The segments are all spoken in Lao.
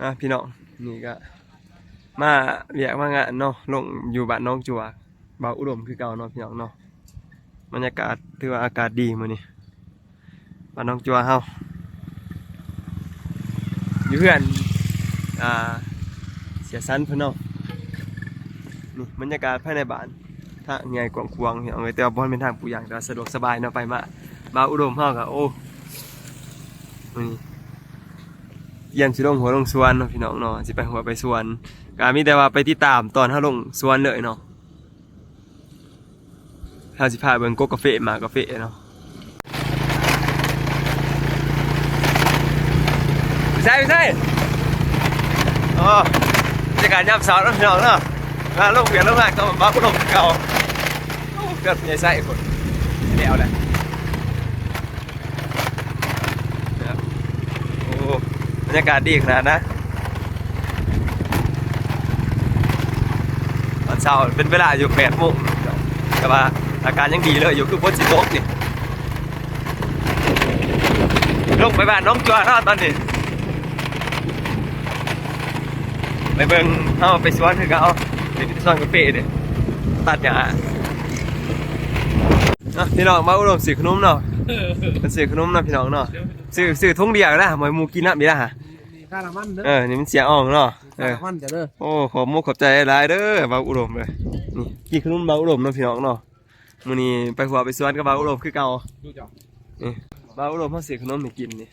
ອ່ະ ພີ່ນ້ອງ ນີ້ກະມາວຽກມາງານເນາະ ລົງຢູ່ບ້ານໜອງຈົວ ບ່າວອຸດົມຄືເກົ່າເນາະ ພີ່ນ້ອງເນາະ. ບັນຍາກາດຖືວ່າອາກາດດີມື້ນີ້ ບ້ານໜອງຈົວເຮົາ ຢູ່ເຮືອນ ອ່າ ເສຍສັນເພິ່ນເນາະ. ນີ້ບັນຍາກາດພາຍໃນບ້ານ ທາງໃຫຍ່ກວ້າງຂວາງ ພີ່ນ້ອງເອີຍ ແຕ່ວ່າບໍ່ແມ່ນທາງປູຢາງ ແຕ່ວ່າສະດວກສະບາຍເນາະ ໄປມາ. ບ່າວອຸດົມເຮົາກະ ໂອ້ ມື້ນີ້ ກຽມຊິລົງຫົວລົງສວນເນາະ ພີ່ນ້ອງເນາະ ຊິໄປຫົວໄປສວນ ກະມີແຕ່ວ່າໄປຕິດຕາມຕອນເຮົາລົງສວນເລີຍເນາະ. ເຮົາຊິພາເບິ່ງກົກກາເຟ ໝາກກາເຟເນາະ. ໄປໃສ ໄປໃສ? ອໍ ບັນຍາກາດຍາມເຊົ້າເນາະ ພີ່ນ້ອງເນາະ ມາລົງວຽກລົງງານກັບບ່າວອຸດົມຄືເກົ່າ. ໂອ້ ເຮືອນຜູ້ໃຫຍ່ໄຊພຸ້ນ ແລ້ວແຫຼະ. ໂອ້ ບັນຍາກາດດີຂະໜາດນະ ຕອນເຊົ້າເປັນເວລາຢູ່ແປດໂມງ ແຕ່ວ່າອາກາດຍັງດີເລີຍຢູ່ ຄືຝົນຊິຕົກນີ້. ລົງໄປບ້ານໜອງຈົວເນາະຕອນນີ້ ໄປເບິ່ງ ເຮົາໄປສວນຄືເກົ່າ ໄປສວນກາເຟເດ້ ຕັດຫຍ້າ. ເນາະ ພີ່ນ້ອງ ມາອຸດົມຊື້ຂະໜົມເນາະ ເພິ່ນຊື້ຂະໜົມເນາະ ພີ່ນ້ອງເນາະ ຊື້ ຊື້ຖົງດຽວນະ ໃຫ້ໝູ່ກິນນຳອີກນະ. ນີ້ຄ່ານ້ຳມັນເດີ ເອີ ນີ້ມັນເສຍອ່ອງເນາະ ເອີ ຄ່ານ້ຳມັນເດີ. ໂອ້ ຂອບມຸກຂອບໃຈຫຼາຍເດີ ບ່າວອຸດົມເອີຍ. ນີ້ກິນຂະໜົມບ່າວອຸດົມເນາະ ພີ່ນ້ອງເນາະ ມື້ນີ້ໄປຫົວໄປສວນກັບບ່າວອຸດົມຄືເກົ່າ. ນີ້ບ່າວອຸດົມເຮົາຊື້ຂະໜົມໃຫ້ກິນນີ້.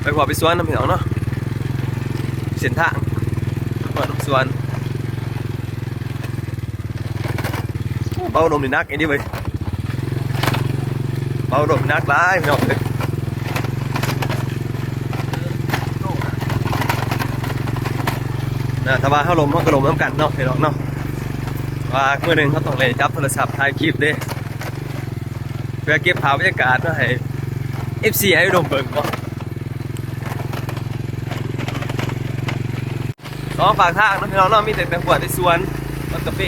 ໄປຫົວໄປສວນນຳພີ່ນ້ອງເນາະ ເສັ້ນທາງຮອດນຳສວນ. ໂອ້ ເບົາລົມນີ້ໜັກອີ່ຫຼີເວີຍ ເບົາລົມໜັກຫຼາຍພີ່ນ້ອງເອີຍ. ນະ ຖ້າວ່າເຮົາລົມ ເຮົາກໍລົມນຳກັນເນາະ ພີ່ນ້ອງເນາະ ວ່າມື້ໜຶ່ງເຮົາຕ້ອງໄດ້ຈັບໂທລະສັບຖ່າຍຄລິບເດ້ ເພື່ອເກັບພາບບັນຍາກາດມາໃຫ້ເອັຟຊີອ້າຍອຸດົມເບິ່ງເນາະ. ສອງຟາກທາງເນາະ ພີ່ນ້ອງເນາະ ມີແຕ່ແຕ່ຫົວແຕ່ສວນ ຕົ້ນກາເຟ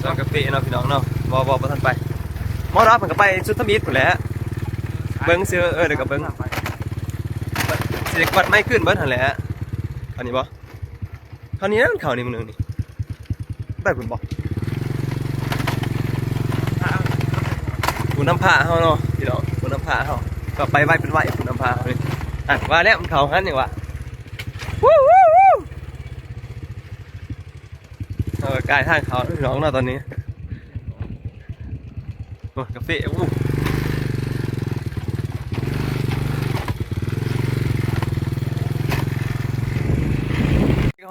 ສວນກາເຟເນາະ ພີ່ນ້ອງເນາະ. ບໍ່ ບໍ່ ບໍ່ທັນໄປ ໝໍລາວເພິ່ນກໍໄປສຸດທຳອິດພຸ້ນແຫຼະ ເບິ່ງຊື່ ເອີ ແລ້ວກໍເບິ່ງ ຊິໄດ້ກວດໄມ້ຄືນເບິດຫັ້ນແຫຼະ. ອັນນີ້ບໍ່? ເທົ່ານີ້ນະ ເຂົ້ານີ້ມື້ໜຶ່ງນີ້ ໄປພຸ້ນບໍ່? ຜູ້ນຳພາເຮົາເນາະ ພີ່ນ້ອງ ຜູ້ນຳພາເຮົາ ກໍໄປໄວເປັນໄວ ຜູ້ນຳພາເຮົານີ້. ອັນວ່າແລ້ວມັນເຂົ້າຫັ້ນຫຍັງວະ ວູ້ ວູ້ ວູ້. ເອີ ກາຍທາງເຂົ້າພີ່ນ້ອງເນາະຕອນນີ້. ໂອ້ ກາເຟ ໂອ້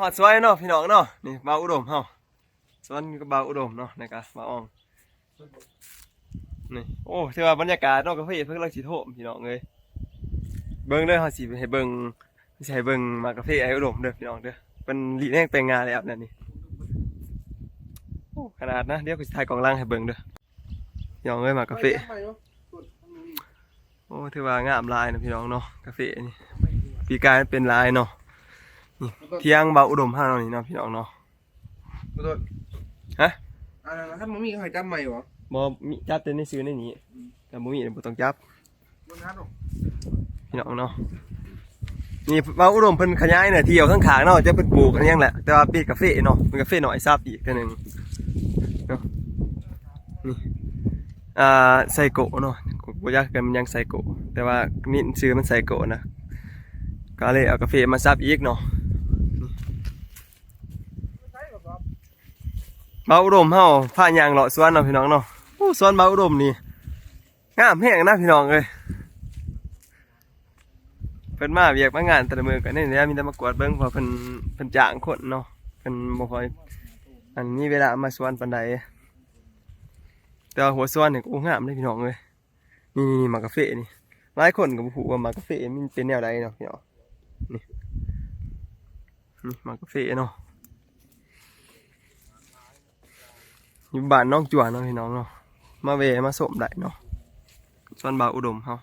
ຮອດສວນເນາະ ພີ່ນ້ອງເນາະ. ນີ້ບ່າວອຸດົມເຮົາ ສວນກັບບ່າວອຸດົມເນາະ ນີ້ກະບ່າວອອງ ນີ້. ໂອ້ ຖືວ່າບັນຍາກາດເນາະ ກາເຟເພິ່ນກຳລັງຊິໂທມ ພີ່ນ້ອງເອີຍ. ເບິ່ງເດີ ເຮົາຊິໃຫ້ເບິ່ງ ຊິໃຫ້ເບິ່ງໝາກກາເຟອ້າຍອຸດົມເດີ ພີ່ນ້ອງເດີ ເພິ່ນລີ້ແຮງແປງງາແລ້ວແນວນີ້. ໂອ້ ຂະໜາດນະ ດຽວຂ້ອຍຊິຖ່າຍກ້ອງຫຼັງໃຫ້ເບິ່ງເດີ ພີ່ນ້ອງເອີຍ. ໝາກກາເຟ ໂອ້ ຖືວ່າງາມຫຼາຍນະ ພີ່ນ້ອງເນາະ ກາເຟນີ້ ປີກາຍມັນເປັນຫຼາຍເນາະ. ນີ້ຖຽງບ່າວອຸດົມເຮົານີ້ເນາະ ພີ່ນ້ອງເນາະ. ຂໍໂທດ ຮະ ອັນນັ້ນ ຄັນບໍ່ມີເຂົາໃຫ້ຈັບໃໝ່ບໍ່? ບໍ່ມີ ຈັບແຕ່ໃນຊື່ໃນນີ້ ອືມ ຄັນບໍ່ມີບໍ່ຕ້ອງຈັບ ບໍ່ທັນດອກ ພີ່ນ້ອງເນາະ. ນີ້ບ່າວອຸດົມເພິ່ນຂະຫຍາຍເນື້ອທີ່ອອກຂ້າງໆເນາະ ຈະເພິ່ນປູກອັນຫຍັງແຫຼະ ແຕ່ວ່າເປັນກາເຟເນາະ ເປັນກາເຟນ້ອຍສັບອີກເທື່ອໜຶ່ງເນາະ. ນີ້ ອ່າ ໄຊໂກະເນາະ ບໍ່ຢາກເອີ້ນມັນຫຍັງ ໄຊໂກະ ແຕ່ວ່າມີຊື່ມັນໄຊໂກະນະ ກໍເລີຍເອົາກາເຟມາສັບອີກເນາະ. ບ່າວອຸດົມເຮົາພາຍ່າງເລາະສວນເນາະ ພີ່ນ້ອງເນາະ. ໂອ້ ສວນບ່າວອຸດົມນີ້ງາມແຮງນະ ພີ່ນ້ອງເອີຍ. ເພິ່ນມາວຽກມາງານແຕ່ລະມື້ກໍນີ້ແຫຼະ ມີແຕ່ມາກວດເບິ່ງ ເພາະເພິ່ນ ເພິ່ນຈ້າງຄົນເນາະ ເພິ່ນບໍ່ຄ່ອຍ ອັນ ມີເວລາມາສວນປານໃດ. ແຕ່ວ່າຫົວສວນນີ້ ໂອ້ ງາມເດ້ ພີ່ນ້ອງເອີຍ. ນີ້ໆໆ ໝາກກາເຟນີ້ ຫຼາຍຄົນກໍບໍ່ຮູ້ວ່າໝາກກາເຟມັນເປັນແນວໃດເນາະ ພີ່ນ້ອງ. ນີ້ ນີ້ໝາກກາເຟເນາະ ຢູ່ບ້ານໜອງຈວນເນາະ ພີ່ນ້ອງເນາະ ມາແວ່ມາຊົມໄດ້ເນາະ ສວນບ່າວອຸດົມເຮົາ.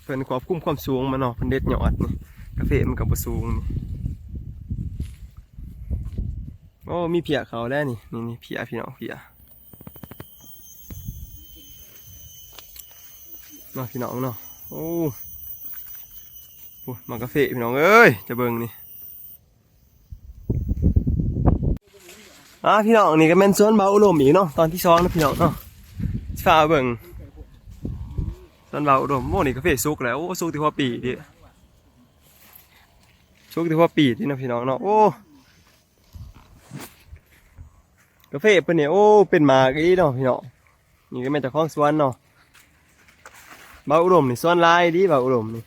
ເພິ່ນຄວບຄຸມຄວາມສູງມາເນາະ ເພິ່ນເດັດຍອດນີ້ ກາເຟມັນກໍບໍ່ສູງນີ້. ໂອ້ ມີເພຍເຂົ້າແລ້ວນີ້ ນີ້ໆ ເພຍ ພີ່ນ້ອງ ເພຍເນາະ ພີ່ນ້ອງເນາະ. ໂອ້ ໂອ້ ໝາກກາເຟ ພີ່ນ້ອງເອີຍ ຈະເບິ່ງນີ້. ອ່າ ພີ່ນ້ອງ ນີ້ກໍແມ່ນສວນບ່າວອຸດົມອີກເນາະ ຕອນທີສອງເນາະ ພີ່ນ້ອງເນາະ. ຊິພາເບິ່ງສວນບ່າວອຸດົມ. ໂອ້ ນີ້ກາເຟສຸກແລ້ວ ໂອ້ ສຸກແຕ່ຫົວປີເດ້ ສຸກແຕ່ຫົວປີເດ້ເນາະ ພີ່ນ້ອງເນາະ. ໂອ້ ກາເຟເພິ່ນນີ້ ໂອ້ ເປັນໝາກອີ່ເນາະ ພີ່ນ້ອງ. ນີ້ກໍແມ່ນເຈົ້າຂອງສວນເນາະ ບ່າວອຸດົມນີ້ ສວນຫຼາຍດີ ບ່າວອຸດົມນີ້.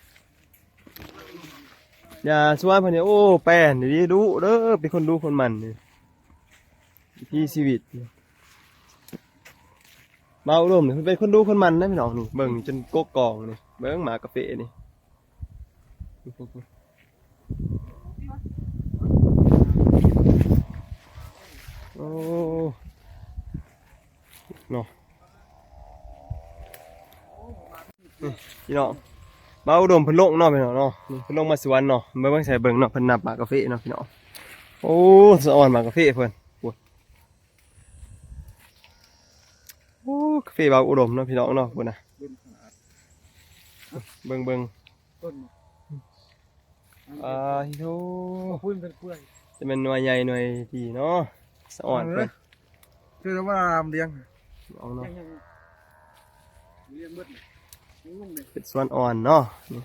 ຢາສວນເພິ່ນນີ້ ໂອ້ ແປນດີ ດຸເດີ ເປັນຄົນດຸຄົນໝັ່ນນີ້ ວິຖີຊີວິດ. ບ່າວອຸດົມນີ້ ເພິ່ນເປັນຄົນດຸຄົນໝັ່ນນະ ພີ່ນ້ອງ. ນີ້ເບິ່ງຈົນກົກກອງນີ້ ເບິ່ງໝາກກາເຟນີ້. ໂອ້ ເນາະ ນີ້ພີ່ນ້ອງ ບ່າວອຸດົມເພິ່ນລົງເນາະ ພີ່ນ້ອງເນາະ. ນີ້ເພິ່ນລົງມາສວນເນາະ ເບິ່ງ ເບິ່ງໃສ່ເບິ່ງເນາະ ເພິ່ນນັບໝາກກາເຟເນາະ ພີ່ນ້ອງ. ໂອ້ ສະອອນໝາກກາເຟເພິ່ນ ໂອ້ ໂອ້ ກາເຟບ່າວອຸດົມເນາະ ພີ່ນ້ອງເນາະ. ພຸ້ນນະ ເບິ່ງ ເບິ່ງ ຕົ້ນ ອ່າ ໂທ້ ໂອ້ ເປັນເປື່ອຍ ຈະແມ່ນໜ່ວຍໃຫຍ່ໜ່ວຍດີເນາະ ສະອອນເພິ່ນ. ເອີ ຄືວ່າລາມລຽງ ເອົາເນາະ ຍັງໆ ລຽງເບິດ ຍັງລົງເດ້ ເປັນສວນອ່ອນເນາະ. ນີ້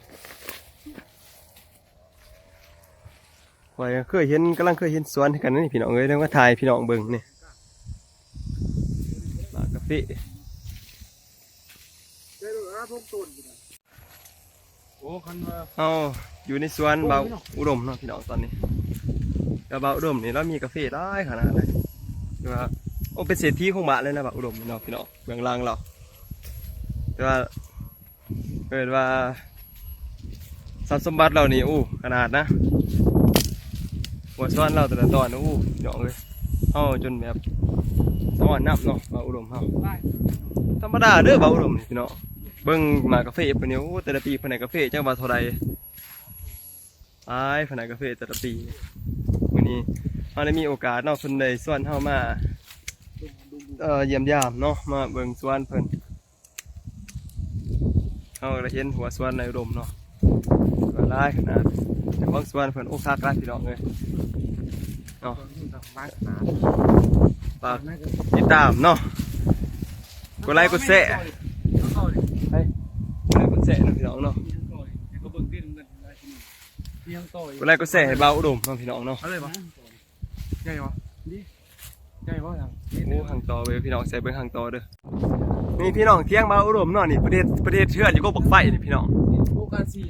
ຂ້ອຍກໍເຄີຍເຫັນ ກຳລັງເຄີຍເຫັນສວນຄືກັນນີ້ ພີ່ນ້ອງເອີຍ ແລ້ວມາຖ່າຍໃຫ້ພີ່ນ້ອງເບິ່ງນີ້ ໝາກກາເຟ. ໂອ້ ຄັນວ່າ ເຮົາຢູ່ໃນສວນບ່າວອຸດົມເນາະ ພີ່ນ້ອງ. ຕອນນີ້ກໍບ່າວອຸດົມນີ້ລາວມີກາເຟຫຼາຍຂະໜາດເລີຍ ຄືວ່າ ໂອ້ ເປັນເສດຖີຂອງບ້ານເລີຍນະ ບ່າວອຸດົມເນາະ ພີ່ນ້ອງ. ເບື້ອງຫຼັງລາວ ແຕ່ວ່າເອີ້ນວ່າຊັບສົມບັດລາວນີ້ ໂອ້ ຂະໜາດນະ ຫົວສວນລາວແຕ່ລະຕອນ ໂອ້ ພີ່ນ້ອງເອີຍ ເຮົາຈົນແບບສະອອນນຳເນາະ ບ່າວອຸດົມເຮົາ. ທຳມະດາເດີ ບ່າວອຸດົມນີ້ ພີ່ນ້ອງ. ເບິ່ງໝາກກາເຟເພິ່ນນີ້ ໂອ້ ແຕ່ລະປີເພິ່ນໃຫ້ກາເຟຈັກວ່າເທົ່າໃດ ຫຼາຍຂະໜາດກາເຟແຕ່ລະປີ. ມື້ນີ້ເຮົາໄດ້ມີໂອກາດເນາະ ເພິ່ນໄດ້ຊວນເຮົາມາ ເອີ ຢ້ຽມຢາມເນາະ ມາເບິ່ງສວນເພິ່ນ. ເຮົາກໍໄດ້ເຫັນຫົວສວນນາຍອຸດົມເນາະ ຫຼາຍຂະໜາດ ເຈົ້າຂອງສວນເພິ່ນ. ໂອ້ ຄັກຫຼາຍ ພີ່ນ້ອງເອີຍເນາະ. ຝາກຕິດຕາມເນາະ ກົດໄລກົດແຊ ກົດໄລກົດແຊເນາະ ພີ່ນ້ອງເນາະ. ກົດໄລກົດແຊໃຫ້ບ່າວອຸດົມເນາະ ພີ່ນ້ອງເນາະ. ເອົາເລີຍບໍ່? ໃຫຍ່ບໍ່? ນີ້ ໃຫຍ່ບໍ່? ໂອ້ ຫາງຕໍ່ເວີຍ ພີ່ນ້ອງ ໃສ່ເບິ່ງຫາງຕໍ່ເດີ. ນີ້ພີ່ນ້ອງ ຖຽງບ່າວອຸດົມເນາະ ນີ້ ເພິ່ນເຮັດ ເພິ່ນເຮັດເຮືອນຢູ່ກົກບັກໄຟນີ້ ພີ່ນ້ອງ. ໂອ້ ການຊີ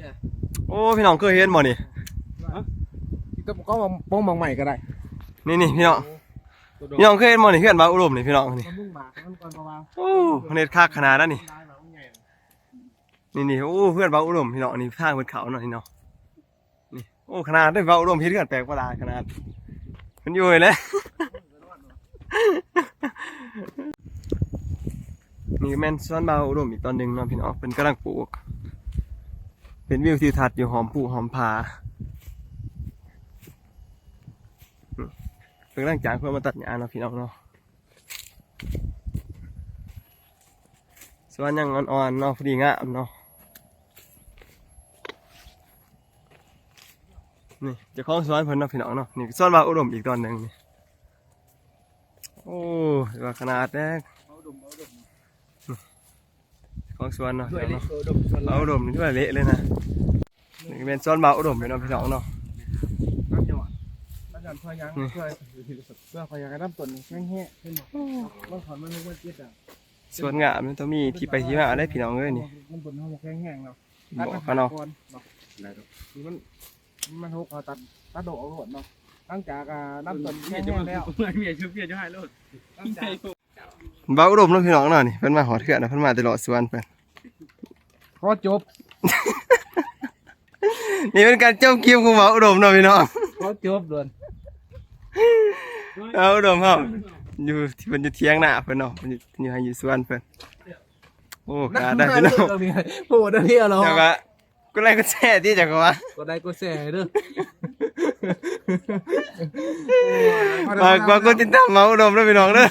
ໂອ້ ພີ່ນ້ອງເຄີຍເຫັນບໍ່ນີ້? ຮະ? ທີ່ຕ້ອງ ກໍ ໂປ້ງ ບັກໄມ້ກໍໄດ້. ນີ້ໆ ພີ່ນ້ອງ ພີ່ນ້ອງເຄີຍເຫັນບໍ່ນີ້ ເຮືອນບ່າວອຸດົມນີ້ ພີ່ນ້ອງນີ້. ໂອ້ ເພິ່ນເຮັດຄັກຂະໜາດນັ້ນນີ້. ນີ້ໆ ໂອ້ ເຮືອນບ່າວອຸດົມ ພີ່ນ້ອງ ນີ້ທາງເພິ່ນເຂົ້າເນາະ ນີ້ເນາະ. ນີ້ ໂອ້ ຂະໜາດເດ້ ເວົ້າລວມເຮັດເຮືອນແປກປະຫຼາດຂະໜາດ ມັນຢູ່ແຫຼະ. ນີ້ແມ່ນສວນບ່າວອຸດົມອີກຕອນໜຶ່ງເນາະພີ່ນ້ອງ ເພິ່ນກຳລັງປູກ ເປັນວິວທິວທັດຢູ່ຫ້ອມພູຫ້ອມຜາ. ເພິ່ນກຳລັງຈ້າງຄົນມາຕັດຫຍ້າເນາະພີ່ນ້ອງເນາະ. ສວນຍັງອ່ອນໆເນາະ ພໍດີງາມເນາະ. ນີ້ເຈົ້າຂອງສວນເພິ່ນເນາະພີ່ນ້ອງເນາະ. ນີ້ສວນບ່າວອຸດົມອີກຕອນໜຶ່ງນີ້. ໂອ້ ວ່າຂະໜາດແທ້ ຂອງສວນເນາະ. ບ່າວອຸດົມນີ້ຖືວ່າເລະເລີຍນະ. ນີ້ແມ່ນສວນບ່າວອຸດົມເນາະພີ່ນ້ອງເນາະ. ສວນງາມ ມັນຕ້ອງມີທີ່ໄປທີ່ມາເດ້ພີ່ນ້ອງເອີຍ. ນີ້ ມັນບົນເຮົາບໍ່ແຂງແຮງເນາະ ບໍ່ຂະເນາະ. ມັນ ມັນຫົກ ເຮົາຕັດ ຕັດດອກອອກໂລດເນາະ. ຫຼັງຈາກ ອ່າ ລຳຕົ້ນແຂງແຮງແລ້ວ ເມຍ ເມຍຢູ່ໃຫ້ໂລດ ຫຼັງຈາກ ບ່າວອຸດົມເນາະພີ່ນ້ອງເນາະ. ນີ້ເພິ່ນມາຮອດເຮືອນ ເພິ່ນມາແຕ່ເລາະສວນເພິ່ນ. ຂໍຈົບ. ນີ້ເປັນການຈົບຄລິບຂອງບ່າວອຸດົມເນາະພີ່ນ້ອງ. ຂໍຈົບດ່ວນ. ບ່າວອຸດົມເຮົາຢູ່ ເພິ່ນຢູ່ຖຽງນາເພິ່ນເນາະ ເພິ່ນຢູ່ ຢູ່ໄຮ່ຢູ່ສວນເພິ່ນ. ໂອ້ ຂະໜາດນັ້ນພີ່ນ້ອງ. ໂອ້ ດຽວເນາະ ແລ້ວກະ ກົດໄລກົດແຊຕິ ເຈົ້າກໍວ່າ ກົດໄລກົດແຊໃຫ້ເດີ້ ຝາກ ຝາກກົດຕິດຕາມ ເວົ້າອຸດົມເດີ້ພີ່ນ້ອງເດີ້.